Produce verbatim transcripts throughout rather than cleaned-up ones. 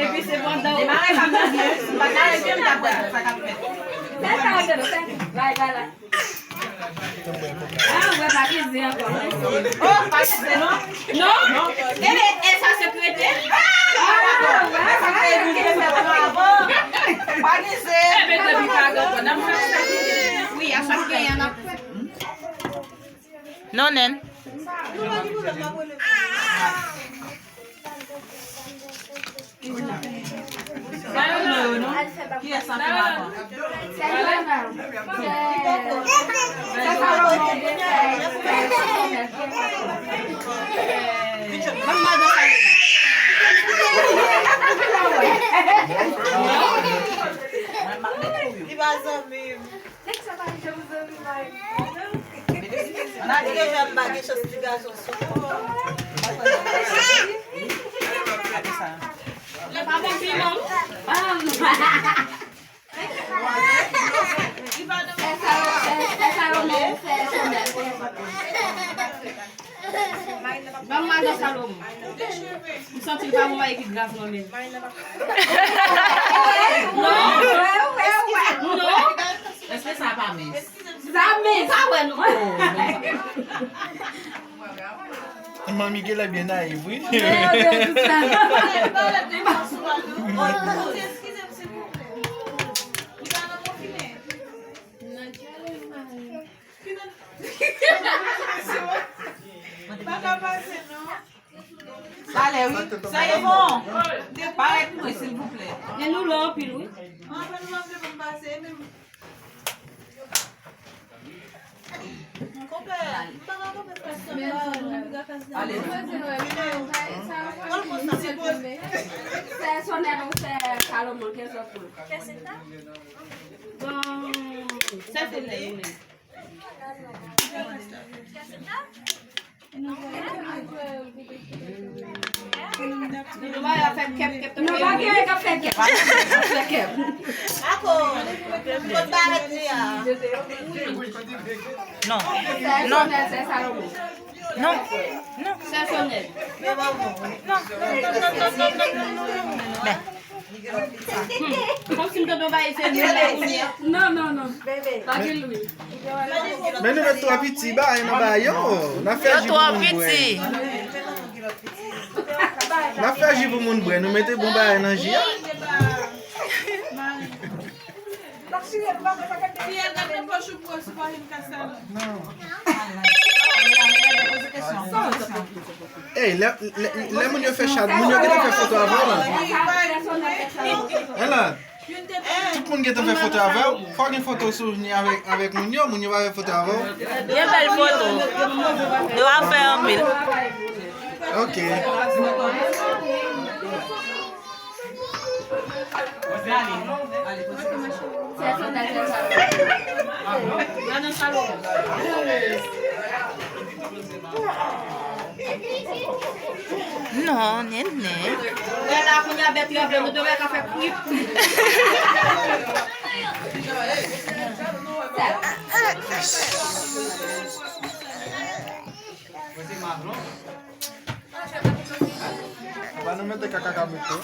Epi se pandan ou demare pa byen, si pa ta byen, m ta kwè sa k ap fèt. Fè sa, fè sa. Bay, bay la. Ah, wè, pa gen zen ankò. Oh, pa gen zen, non? Non? Non. E, e, e sa se krete? Ah, wè, sa se krete avan. Pa gen zen. E, men depi pa gen ankò, n ap fè sa. Wi, a sa k genyen, n ap fè. Non, Nèn. Kiyès sa ki maman? Li pa zanmi m. Nèg sa pa janm zanmi m. Ann ale deja, m pa gen chans ti gason sou mwen. Gade sa. Li pa bon piman. Sè Salo-, sè, sè Salomon, sè Sonèl. Ban m madan Salomon. M santi l pa bon bagay ki grav non men. Non. Non. Èske sa pa mens? Sa mens. Ou pa wè non. Manmi genlè byen nayiv wi. Eskize m silvouplè. Li pa nan konfine. Pa ka pase non. Talè wi. Sa e bon. Parèt mwen silvouplè. Men nou lò anpil wi. Anfen nou anpe pou m pase menm. Konpè, m pa ka konpè pase. Ale. Sè Sonèl ou sè Salomon, kèl zòt pran? Kèl se ta? Bon, sè Sonèl ou menm. Non, pa gen ka fè kèp. Fè kèp. Ako, kot barèt li a? Non. Non. Non. Non. Sè Sonèl. Non. Non. Kòmsi m tande yon bagay se lwi la kounye a. Non, non, non. Pa gen lwi. Men nou mèt twò piti, ba, nan ba yo. N ap fè ji pou moun bwè. N ap fè ji pou moun bwè. Nou mete bon bagay nan ji a. Fiyèl, gade pòch ou pran sou pale m ka sa non. Ey, lè, lè, lè moun yo fè chat, moun yo gentan fè foto avè w la. Ela, tout moun gentan fè foto avè w. Fò gen foto souvni avèk, avèk moun yo, moun yo pa fè foto avè w. Gen bèl foto. Yo ap fè anpil. Ok. Non, Nènè. Lè la kounye a bèt yo ap vle nou dwe ka fè kwip. Ba nou mete kaka ka mete.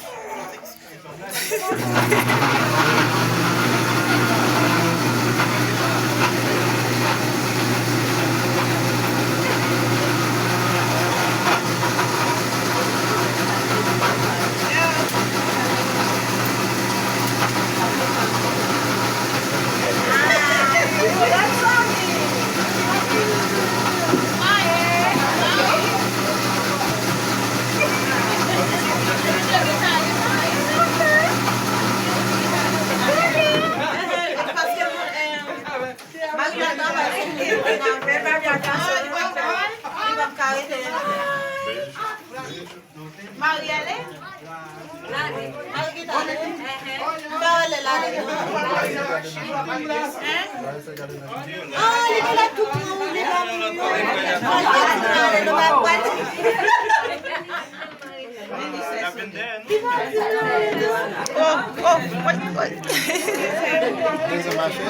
Mari ale? Mari ki t ale? M pa wè lè l ale non. Hein? Ah, li te la tou pran ou, li pa moun yo. Ah, li te la tou pran ou, li pa moun. Oh, oh, woy, woy. Bezwen mache.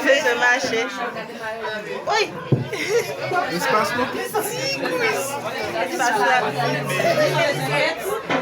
Bezwen mache. Woy. Espas nou piti, Kris. Espas la piti.